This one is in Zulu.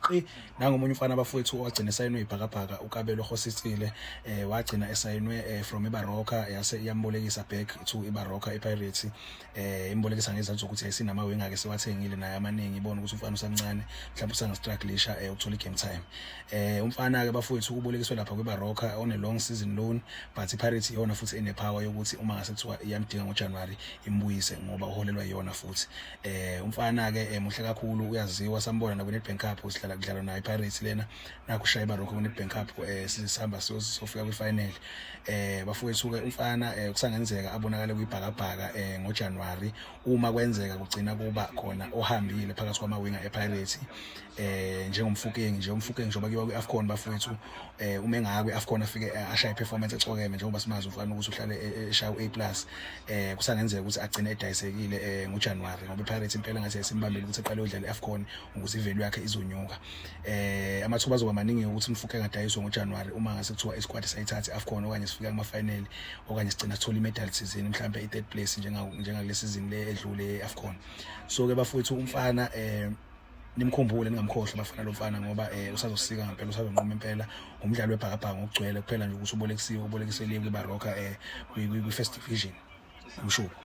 Qi nangomunye umfana, abafowethu, owagcina esayinwe iBhakabhaka, uKabelo Kgositsile. Wagcina esayinwe from iBaroka, yase iyambolekisa back to iBaroka iPirates, imbolekisa ngezathu zokuthi ayisinama winger ke sewathengile naye amaningi, ibona ukuthi umfana usamncane, mhlawumbe usangastrugglisha ukuthola igame time. Umfana ke, bafowethu, ubolekiswe lapha kwiBaroka on a long season loan, but iPirates iyona futhi enepower yokuthi uma ngase kuthiwa iyamdinga ngoJanuary imbuyise, ngoba uholelwa iyona futhi. Umfana ke muhle kakhulu, uyaziwa, sambona na kwi-Nedbank Cup sihlala kudlalwa nayo iPirates lena, nakho ushaya iBaroka kwi-Nedbank Cup, sisihamba sofika kwi-final. Bafowethu ke, umfana kusangenzeka abonakale kwiBhakabhaka ngoJanuary uma kwenzeka kugcina kuba khona ohambile phakathi kwama-winger ePirates, njengoMofokeng nje. UMofokeng, njengoba kuyiwa kwi-AFCON, bafowethu, uma engaka kwi-AFCON afike ashaye performance ecokeme, njengoba simazi umfana ukuthi uhlale eshaya u-A+, kusangenzeka ukuthi agcine edayisekile ngoJanuary, ngoba iPirates impela ngathi yasimbambile ukuthi eqale uyodlala i-AFCON ukuze ivalue yakhe izonyuka. Amathuba azoba maningi ukuthi uMofokeng adayiswe ngoJanuary uma ngase kuthiwa isquad sayithatha i-AFCON, okanye sifika kuma-final, okanye sigcina sithola imedal season, mhlambe i-third place njengakule season le edlule e-AFCON. So ke bafowethu, umfana nimkhumbule, ningamkhohlwa bafana lo mfana, ngoba usazosika ngempela, usazonquma impela, umdlalo weBhakabhaka ngokugcwele, kuphela nje ukuthi ubolekisiwe, ubolekiseliwe kwiBaroka kwi-first division umshubo.